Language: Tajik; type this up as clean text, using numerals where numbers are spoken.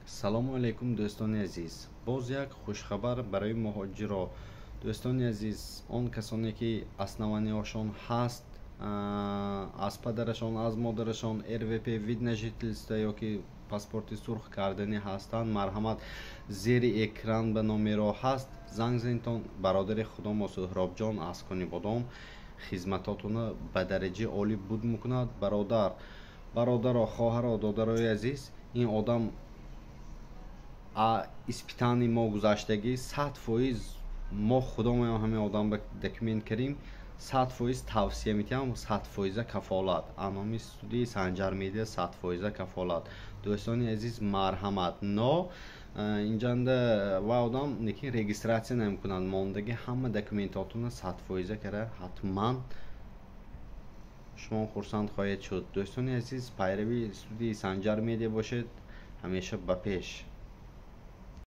Салому алайкум, дӯстони азиз! Боз як хушхабар барои муҳоҷиро. Дӯстони азиз, он касоне ки основанияшон ҳаст, аз падарашон, аз модарашон РВП, вид на жительство ё ки паспорти сурх карданӣ ҳастанд, марҳамат, зери экран ба номеро ҳаст, занг занитон. Бародари худомо Суҳробҷон аз Конибодом хизматотона ба дараҷаи олӣ буд мекунад. Бародар, бародаро, хоҳаро, додарои азиз, ин одам испытани мо гузаштагӣ 100%. Мо худомоям ҳамин одам ба документ кардем, 100% тавсия метиҳам, 100-фоиза кафолат. Аноми студияи Санҷар Медиа 100-фоиза кафолат. Дӯстони азиз, марҳамат. Но инҷанда ва одам лекин регистрация намекунанд. Мондаги ҳама документотонро 100-фоиза кара, ҳатман шумо хурсанд хоҳед шуд. Дӯстони азиз, пайрави студияи Санҷар Медиа бошед, ҳамеша ба пеш.